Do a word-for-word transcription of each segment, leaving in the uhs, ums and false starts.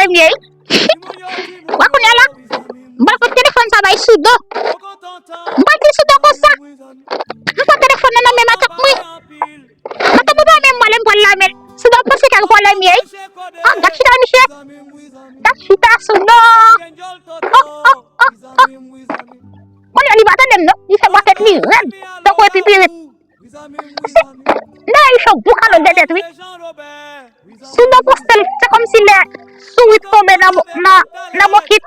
m ye wi. Wè kounye a la, m pral pran telefòn sa bay Soudo. M pral di Soudo konsa. M pran telefòn nan nan men matant mwen. Matant mwen pa menm mwen lè m pral la men. Soudo panse kèk vòlè m ye wi. Ah, gad chita misye. Gad chita Soudo. Oh, oh, oh, oh. Kounye a li pa tande m non. Li fè bwa tèt li rèd. Tankou epi pirit. Dayè li fè yon bon kado dèdèt wi. Soudo poste l, se kòmsi lè sourit tonbe nan bo- nan nan bokit.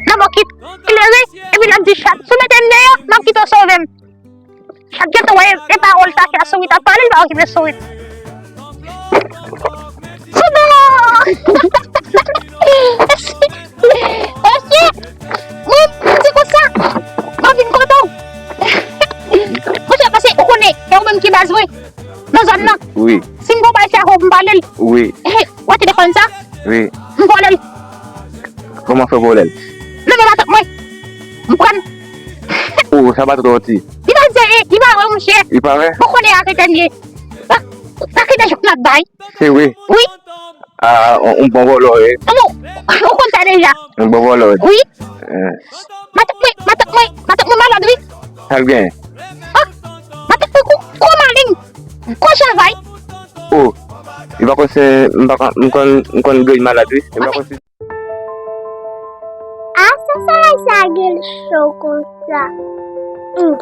Nan bokit. Li leve, epi l ap di chat, si w mete m deyò, m ap kite w sove m. Chat gentan wè e pawòl sa ke a sourit ap pale, li pa okipe sourit. Soudo! Mesye, mwen di konsa, mwen vin kote w. Monchè, paske ou konnen, e ou menm ki baz mwen nan zòn nan. Wi. Si m gon bagay fè ak ou, m pale l. Wi. Ou wè telefòn sa? Wi. M vòlè l. Kòman fè vòlè l? Nan men matant mwen. M pran. Oh, sa pa twò ti. Li pa di anyen, li pa wè monchè. Li pa wè? Ou konnen ak etènye. Ak etènye jouk n ap bay. Se vre? Wi. Ah, on, on bon vòlò, wi. Ou, ou konn sa deja. On bon vòlò, wi. Wi. Eh. Matant mwen, matant mwen, matant mwen malad, wi. Sa l gen? Ah, matant mwen kou, kou maleng, kou chavay. Oh, li pa konn se, m pa konn, m konn, m konn gay malad, wi. M pa konn si A, sa solèy sa gen cho konsa. Hmm.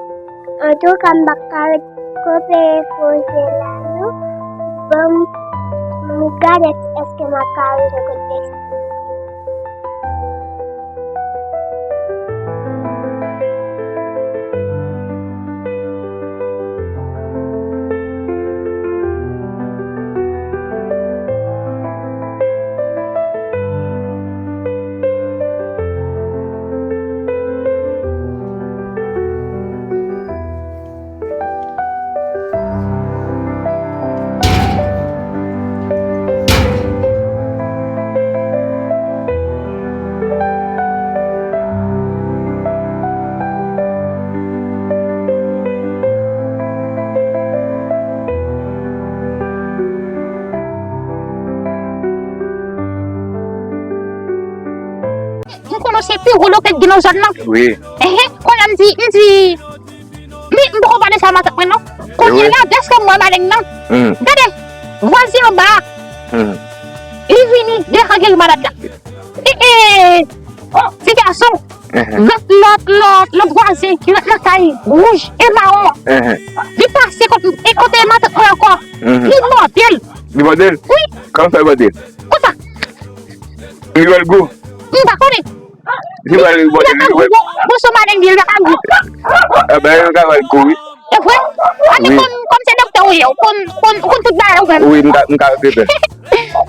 Antouka, m pa ka ret kanpe poze la, non. Ban m, m gade èske m ap ka rive kot Destiny. M konnen se pi gwo lokèt ki nan zòn nan. Wi. Ehe, kounye a m di, m di, men m poko pale sa matant mwen non. Kounye a la, dèske m wè maleng nan. Hmm. Gade, vwazen anba a. Hmm. Li vini devan geri malad la. E, e, oh, ti gason. Ehe. Lòt, lòt, lòt, lòt vwazen ki ret nan kay wouj e mawon. Ehe. Li pase kot, e kote matant mwen ankò. Mhm. Li mòde l. Li mòde l? Wi. Kòman fè l mòde l? Konsa. Li wè l gou? M pa konnen. Li wè l mòde l, li wè l. Bon, bon, son maleng li pa ka gou. Enben, li ka wè l gou, wi. E vre? Wi. Ann, kòm, kòm se doktè ou ye, ou konn, konn, ou konn tout bagay ou menm. Wi, m ka, m ka rete.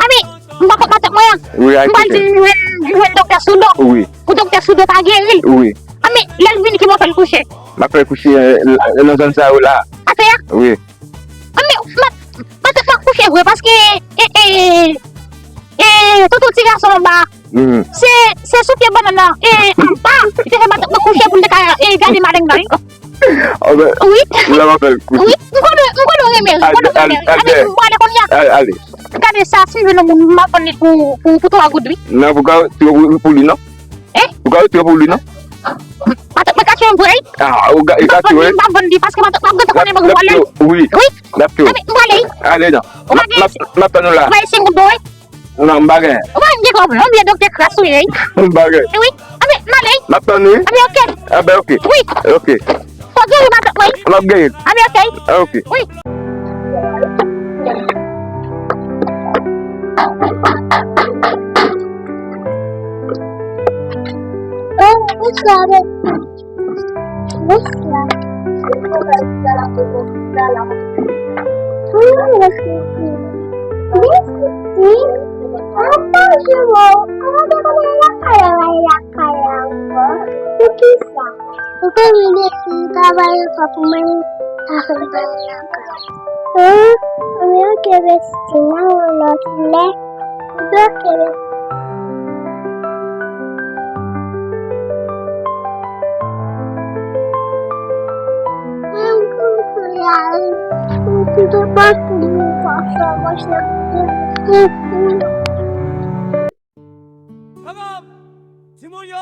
Ami, m pa konn matant mwen an. Wi, m pral di m jwenn, m jwenn doktè Soudo. Wi. Pou doktè Soudo ka geri l. Wi. Ami, lè l vini, ki bò fè l kouche? M ap fè l kouche, eh, nan zòn sa yo la. Atè a? Wi. Ami, m ap, m ap, m ap kouche vre, paske, e, e, e, toutou ti gason anba. Mhm. Se, se sou pye bannann nan, e, anba, li te fè matant mwen kouche pou l te ka, e, gade maleng nan, wi. Anben, wi. Lè m ap fè l kouche. Wi, m konnen, m konnen w renmen l, m konnen w renmen l. Anben, m prale kounye a. Ale, ale. Gade sa, si m jwenn yon moun, m ap vann li pou, pou, pou twa goud, wi. Non, pou ka, pou, pou li, non. Eh? Ou ka retire pou li, non? Matant mwen ka tchwe m vre, wi. Ah, ou ka, ou ka tchwe. M pa vann li, m pa vann li, paske matant mwen gentan konnen mwen vòlè l. Wi. Wi. N ap tchwe. Anben, m prale, wi. Ale, non. M ap, m ap, m ap tann ou la. Ou pa gen senk goud non, wi. Non, m pa gen. Ou pa gen kòb, non, byen doktè kras ou ye, wi. M pa gen. Wi. Anben, m ale, wi. M ap tann ou, wi. Anben, ok. Anben, ok. Wi. Ok. Fò geri matant mwen. M ap geri. Anben, ok. Ah, ok. Wi. Oh, bonsoir, bonsoir. Bonsoir. Bonsoir, bonsoir. Bonsoir. Papa, je vois. Kòman te konn lakay la, lakay la ankò? Poukisa? Ou te vin isi travay ankò pou mwen avèk bagay ankò. Hum, mwen oke besti nan yon lòt lè. Mwen oke besti. Mwen konn kounye a, mwen konn pa pou mwen pa fè mwen chè.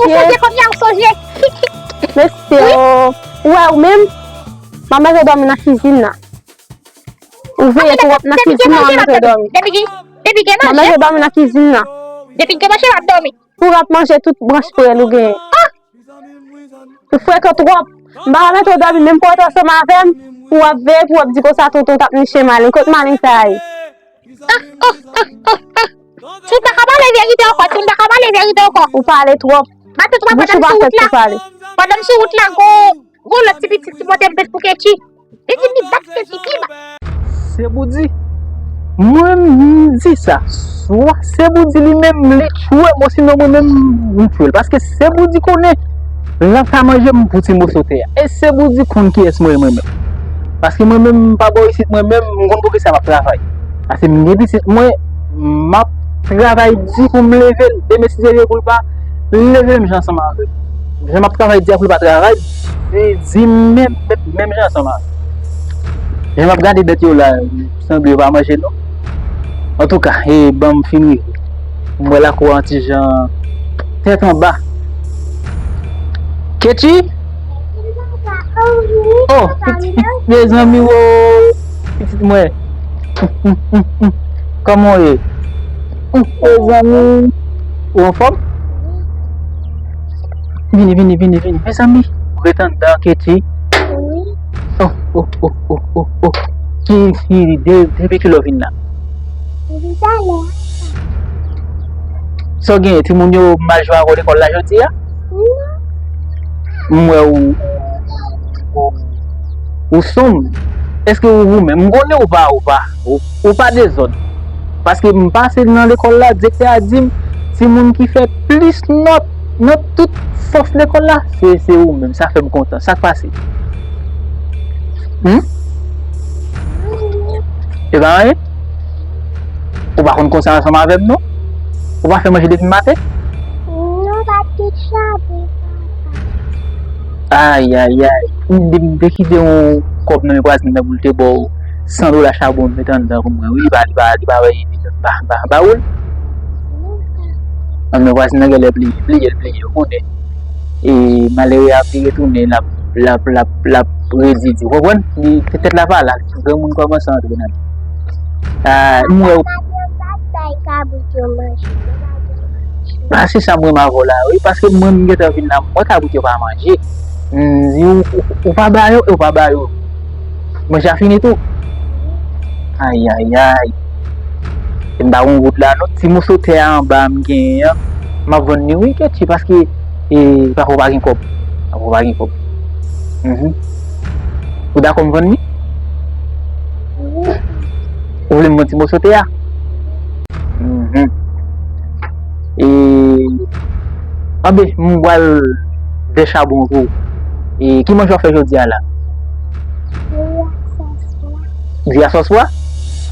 ou sonje, kòm ya ou sonje. Mesye, o, ou wè ou menm? M ap mete w dòmi nan kizin nan. Ou veye twòp nan kizin nan, m ap mete w dòmi. Depi gen, depi gen, depi gen manje. M ap mete w dòmi nan kizin nan. Depi gen manje, m ap dòmi. Ou rap manje tout branch pwèl ou genyen. Ou frekan twòp. M pa ka mete w dòmi menm pou w rete ansanm avè m, pou w ap veye, pou w ap di konsa tonton t ap niche Malin. Kot Malin sa a ye? Ah, ah, ah, ah, ah. Timoun pa ka pale verite ankò, timoun pa ka pale verite ankò. Ou pale twòp. Matant ou pa pandan m sou wout la. Pandan m sou wout la, gon, gon lòt ti pitit ki monte m pèt pou Ketchi. Li di li bat Ketchi pi ba. Sebu di, mwen m di sa. Swa Sebu di li menm li tchwe m, osinon mwen menm m tchwe l. Paske Sebu di konnen l ap ka manje m pou ti moso tè a. E Sebu di konn kiyès mwen ye mwen menm. Paske mwen menm m pa bò isit mwen menm, m konn poukisa m ap travay. Paske m gen pitit mwen, m ap travay di pou m leve l. Demen si Dye vle pou l pa leve menm jan ansanm avè m. Jan m ap travay di a pou l pa travay, di, di menm, menm, menm jan ansanm avè m. Jan m ap gade bèt yo la, sanble yo pa manje non. Antouka, e ban m fin rive. M wè lakou a yon ti jan tèt anba. Ketchi? Oh, pitit, mezanmi, oh, pitit mwen. Kòman w ye? Mezanmi, ou anfòm? Vini, vini, vini, vini. Mezanmi, ou ret anndan, Ketty? Wi. Oh, oh, oh, oh, oh, oh. Ki, ki, de, depi kilè w vin la? Depi talè. Sa w genyen, timoun yo mal jwe avè w lekòl la jodi a? Non. M wè ou, ou, ou, ou sonm. Èske ou, ou menm? M konnen ou pa, ou pa, ou, ou pa dezòd. Paske m pase nan lekòl la, direktè a di m, timoun ki fè plis nòt nan tout sans lekòl la, se, se ou menm. Sa fè m kontan. Sa k pase? Hmm? E pa anyen? Ou pa konn konsa ansanm avè m, non? Ou pa fè manje depi maten? Non, pa tout chante, papa. Ay, ay, ay. M te, m te kite yon kòb nan men vwazin nan pou l te ba w san dola chabon, mete anndan pou mwen. Wi, li pa, li pa, li pa, li pa, pa, pa ou l. An, men vwazin nan genlè bliye, bliye, bliye, ou konnen. E malere a ap vin retounen, l ap, l ap, l ap, l ap redi di, ou konprann? Li, tèt la pa la, granmoun kòmanse antre nan li. Ah, m wè ou. Bay kabrit yo manje. Yo pa gen manje. Ah, se sa m renmen avè w la, wi, paske mwen, m gentan vin la, m wè kabrit yo pa manje. M di, ou, ou, ou pa ba yo, e ou pa ba yo. Manje a fini tou. Ay, ay, ay. E m pa gon goud la, non. Ti moso tè a anba m genyen an, m ap vann li, wi, Ketty, paske, e, papa w pa gen kòb. Papa w pa gen kòb. Mhm. Ou dakò m vann li? Ou vle m vann ti moso tè a? Mhm. E, anben, m pral dè chabon pou ou. E, ki manje w ap fè jodi a la? Diri a sòs pwa. Diri a sòs pwa?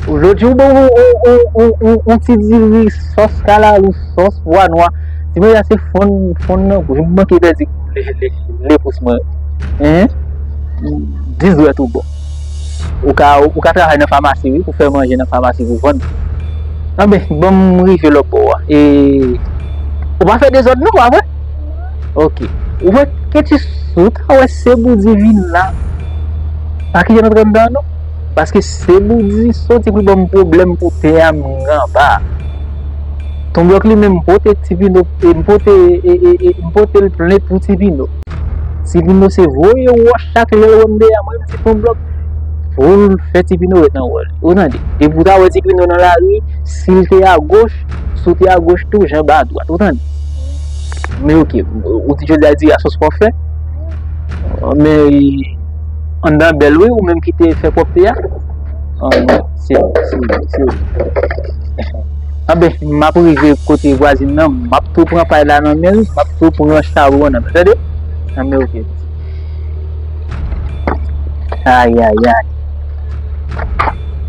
Lòt jou, bon, on, on, on, on, on ti diri sòs kalalou, sòs pwa nwa. Ti manje a se fonn, fonn nan gouch. M manke pèdi le, le, le pous mwen. Hein? Dis dwèt ou bon. Ou ka, ou ka travay nan famasi, wi, pou fè manje nan famasi pou vann. Anben, ban m rive lòt bò a. E, ou pa fè dezòd non, pa vre? Ok. Ou wè, Ketty, si w ta wè Seboudi vin la, pa kite l antre anndan non. Paske Seboudi soti pou l ban m pwoblèm pou tè a m gen anba. Ton Blòk li menm, m pote Ti Pino, e, m pote, e, e, e, m pote l plent pou Ti Pino. Ti Pino se voye wòch chak lè l wè m dèyè mwen, m di Ton Blòk, pou l fè Ti Pino ret nan wòl li. Ou tande? Depi w ta wè Ti Pino nan lari, si l te agoch, si w te agoch tou, janbe adwat. Ou tande? Men ok, ou di jodi a diri a sòs pwa w fè? Men anndan bèl wi, ou menm ki te fè pwòpte a. Ah, non, se, se, se. Anben, m ap rive kote vwazin nan, m ap tou pran pay la nan men l, m ap tou pran chabon an nan men l, tande? Anben, ok. Ay, ay, ay.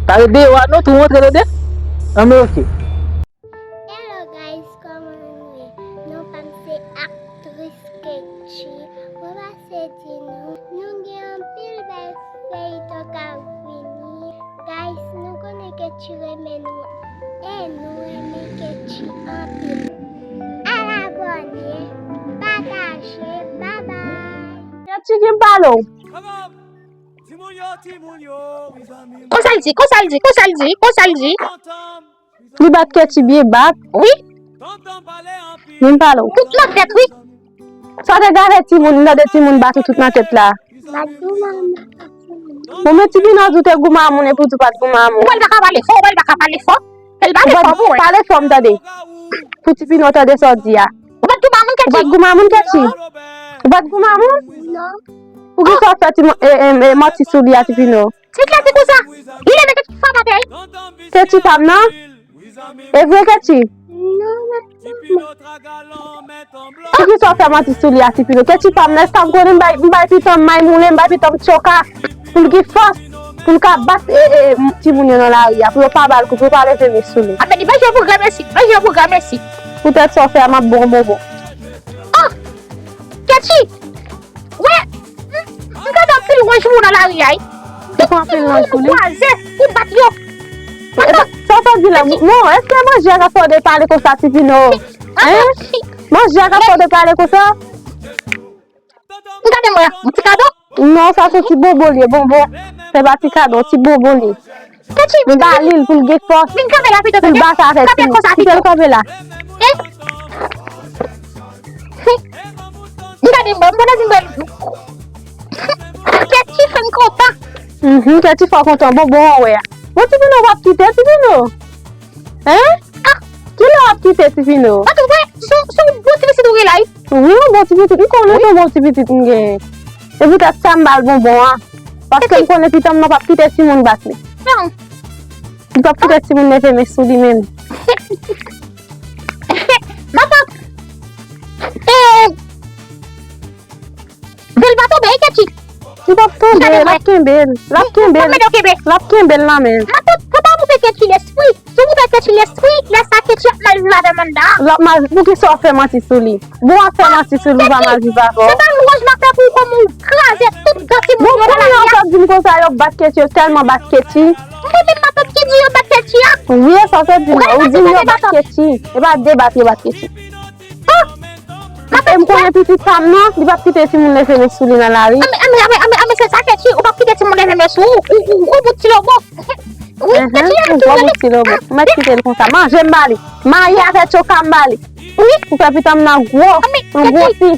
Pa ret deyò a non, tou rantre, tande? Anben, ok. Hello guys, kòman nou ye? Non pa m se aktris Ketty. Mwen pase di nou, nou gen anpil bèl feyton k ap vini. Guys, nou konnen Ketty renmen nou, e nou renmen Ketty anpil. Al abòne, pataje, babay. Ketty vin pale w. Konsa l di, konsa l di, konsa l di, konsa l di. Li bat Ketty byen bat. Wi. Vin pale w. Tout nan tèt, wi. Sa w te gade timoun, m tande timoun bat ou tout nan tèt la. Bat goumanman. Bon, men Ti Pino di w te goumamoun epi w di w pa t goumamoun. Ou wè l pa ka pale fò, ou wè l pa ka pale fò. Fè l pale fò pou wè. Pale fò m tande. Pou Ti Pino tande sa w di a. Ou pa t goumamoun, Ketty? Ou pa t goumamoun, Ketty? Ou pa t goumamoun? Non. Poukisa w fè ti mo-, e, e, e, manti sou li a, Ti Pino? Ti klè se konsa. Li leve Ketty fò batèy. Ketty pa m nan? E vre, Ketty? Non, non, non. Poukisa w fè manti sou li a, Ti Pino? Ketty pa m nan, èske w konnen m bay, m bay pitan m maymoulen, m bay pitan m tchoka pou l gen fòs, pou l ka bat, e, e, timoun yo nan lari a, pou yo pa ba l kou, pou yo pa leve men sou li. Apre li manje pou granmesi, manje pou granmesi. Poutèt sa w fè a, m ap bon bonbon. Oh! Ketty! Wè, m, m tande anpil wonj moun nan lari a, wi. Ou pran anpil wonj pou li? Kwaze, ou bat yo. E, sa w ta di la? Non, èske manje a ka fè w depale konsa, Ti Pino? Hein? Manje a ka fè w depale konsa? M gade mwen, yon ti kado? Non, sa se ti bonbon li ye, bonbon. Se pa ti kado, ti bonbon li ye. Ketty, m ba li l pou l gen fòs, vin kanpe la pito, pou l bat avèk timoun. Kite l kanpe la. Eh? Hi. Li bon, m konnen si m pral. Kèt ti fè m kontan. Mhm, kèt ti fè w kontan, bonbon an wè a. Bon, Tipino, w p ap kite, Tipino? Hein? Ah! Kilè w ap kite, Tipino? An tou, wè, se, se yon bon ti pitit ou gen la, wi. Wi, yon bon ti pitit. M konnen se yon bon ti pitit m genyen. Se poutèt sa m ba l bonbon an. Paske m konnen pitit m nan p ap kite timoun bat li. Non. Li p ap kite timoun leve men sou li menm. Matant. Eh, Vil pa tonbe, wi, Ketchi. Li p ap tonbe, l ap kenbe l. L ap kenbe l. L ap kenbe l nan men l. Matant, fò pa mouve Ketchi lespri. Si w mouve Ketchi lespri, lè sa Ketchi ap mal viv avè Manda. L ap mal, poukisa w ap fè manti sou li? Bon, w ap fè manti sou li, ou pa mal viv avè w. Se pa lwanj m ap fè pou ou kòman ou kraze tout dan timoun yo nan lari a. Bon, kounye a w ap di m konsa, yo bat Ketchi, yo tèlman bat Ketchi. Mwen menm matant ki di yo bat Ketchi a. Wi, e sa w te di m nan. Ou di m yo bat Ketchi. E pa debat yo bat Ketchi. Oh! E m konnen pitit pa m nan, li p ap kite timoun leve men sou li nan lari. Anben, anben, anben, anben, se sa Ketchi, ou p ap kite timoun leve men sou ou, ou, ou, ou gwo bout ti lobo. Wi, Ketchi a tou gwo bout ti lobo. Ou mèt kite l konsa. Manje m ba li. Mayi avè choka m ba li. Wi. Pou fè pitit m nan gwo, pou l gwosi.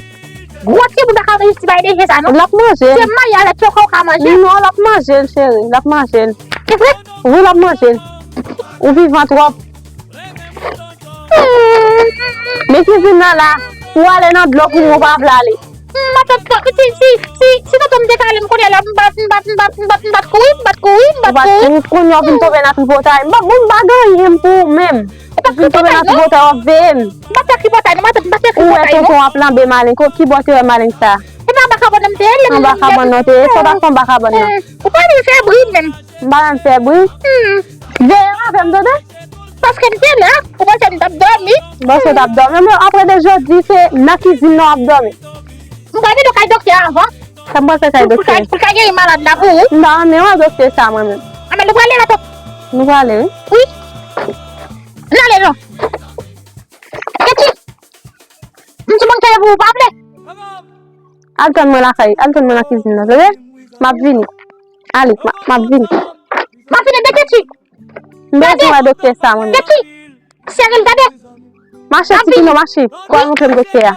Gwo ti moun pa ka manje ti bagay de je sa, non. L ap manje l. Se mayi avè choka ou ka manje. Non, l ap manje l, cheri. L ap manje l. Se vre? Wi, l ap manje l. Ou vivan twòp. Men kizin nan la, ou ale nan dlo pou mwen, ou pa vle ale. Matant, si, si, si, si tonton m te ka ale, m konnen lè m pa t, m pa t, m pa t, m pa t, m pa t kouri, m pa t kouri, m pa t kouri. Ou pa t kouri, kounye a w vin tonbe nan tripotay. M pa, m pa gen anyen pou ou menm. Ou vin tonbe nan tripotay, w ap veye m. M pa t fè tripotay, non, matant, m pa t fè tripotay, non. Ou wè tonton ap lanbe maleng, ki bò te wè maleng sa? Se pa anba kabann nan m te ye, lè m... Anba kabann nan w te ye, sa w t ap fè anba kabann nan? Ou pa vin fè bri menm. M pa nan fè bri. Hmm. Veye w avè m, tande? Paske m te la, ou panse m t ap dòmi? M panse w t ap dòmi. Men apre de jodi, se nan kizin nan w ap dòmi. M pral mete w kay doktè avan. Sa m pral fè kay doktè? Pou, pou l ka, pou l ka geri malad la pou ou. M pa renmen wè doktè sa, mwen menm. Anben, nou prale la, tonton. Nou prale, wi. Wi. N ale, non. Ketchi. M di bon kè pou ou, pa vle. Al tann mwen lakay, al tann mwen nan kizin nan, tande? M ap vini. Ale, m a, m ap vini. M ap vini de Ketchi. M bezwen wè doktè sa, mwen menm. Ketchi, sere l, tande? Mache, Tipino, mache. Pou al montre m doktè a.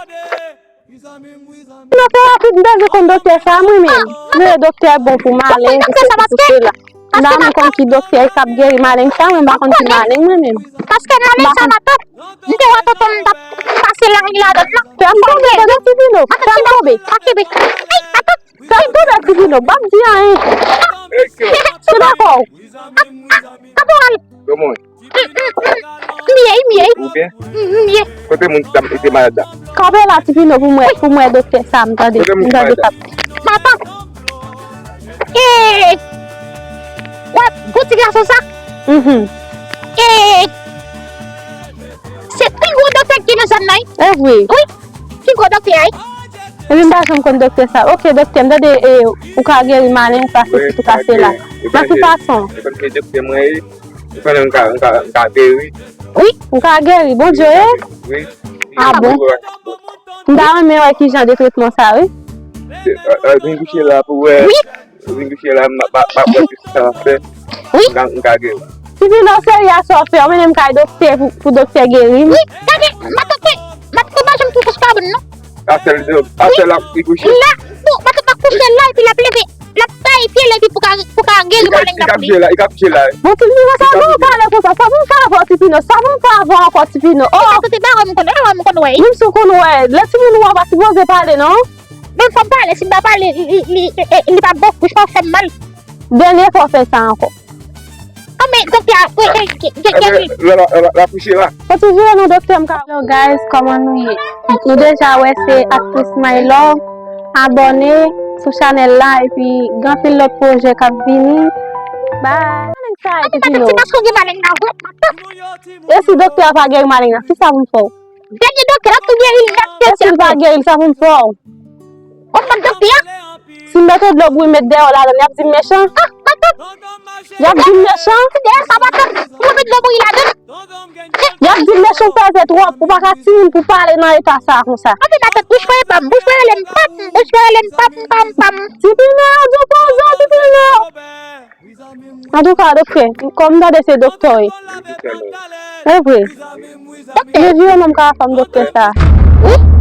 Tipino, fè rapid, m bezwen konn doktè sa, mwen menm. Men doktè bon pou maleng, pou sesi, pou sela. M pa konn ki doktè k ap geri maleng sa, mwen m pa konn ki maleng, mwen menm. Paske maleng sa, matant, m te wè tonton m t ap pase lang li ladan l, non. Fè m tonbe, tande, Tipino. Fè m tonbe. Pa kenbe. Ay, matant. Fè m tonbe, Tipino, m p ap di anyen. Sou dakò. Kaporal. Kòman w ye? M byen, m byen. Ou byen? M byen. Kote moun ki te malad la? Kanpe la, Tipino, pou mwen, pou mwen doktè sa, m tande. Kote moun ki malad la? Papa. E, wè, gwo ti gason sa? Mhm. E, se pi gwo doktè ki nan zòn nan, wi. E vre? Wi. Ki gwo doktè a, wi. Epi m pa janm konn doktè sa. Ok, doktè, m tande, e, ou ka geri maleng, ou ka fè sesi, ou ka fè sela. Nan ki fason? Ou konnen m ka, m ka, m ka geri. Wi, ou ka geri. Bondye, e? Wi. A bon? M ta renmen wè ki jan de tretman sa, wi. Vin kouche la pou wè. Wi. Vin kouche la, m ap, m ap, m ap wè ki sa m ap fè. Wi. M ka, m ka geri. Tipino, serye a sa w fè, ou mennen m kay doktè pou, pou doktè geri m? Wi, gade, matant, matant pa janm touche sou kabann, non. Asèl, asèl ap li kouche. La, bon, matant ap kouche la, epi l ap leve, l ap bay pye l, epi pou ka, pou ka geri maleng nan pou li. Li ka kouche la, li ka kouche la. Bon, Tipino, sa bon pale konsa, sa bon pale ankò, Tipino, sa bon pale ankò, Tipino. Oh! Sa se te bagay m konn, bagay m konn wè. Menm si w konn wè, lè timoun ou an pa sipoze pale, non. Menm fò m pale, si m pa pale, li, li, li, li, li pa bon, bouch pa fè m mal. Dènye fwa w fè sa ankò. Anben, doktè a, wi, e, ke, ke, ke, wi. La, la, la, la kouche la. Kontinye non, doktè, m ka. Hello guys, kòman nou ye? Nou deja wè se aktris My Love. Abòne sou chanèl la, epi gen anpil lòt pwojè k ap vini. Bye. Maleng sa, epi nou. Ti paske w gen maleng nan vant. E si doktè a pa geri maleng nan, kisa pou m fè w? Dènye doktè, l ap tou geri l nèt. E si l pa geri l, sa pou m fè w? Ou konn doktè a? Si m mete dlo bouyi m met dèyè w ladan l, y ap di m mechan? Ah, matant! Y ap di m mechan? Se dèyè sa, matant, pou mete dlo bouyi ladan l. Y ap di m mechan, ou peze twòp, ou pa ka timoun pou pale nan eta sa a konsa. Anben matant, bouch mwen pa m, bouch mwen rele m pam, bouch mwen rele m pam, pam, pam. Tipino, yo di w poze w, Tipino. Antouka, doktè, kòm m tande se doktè w ye. E vre. Mezire non m ka fè m doktè sa. Wi.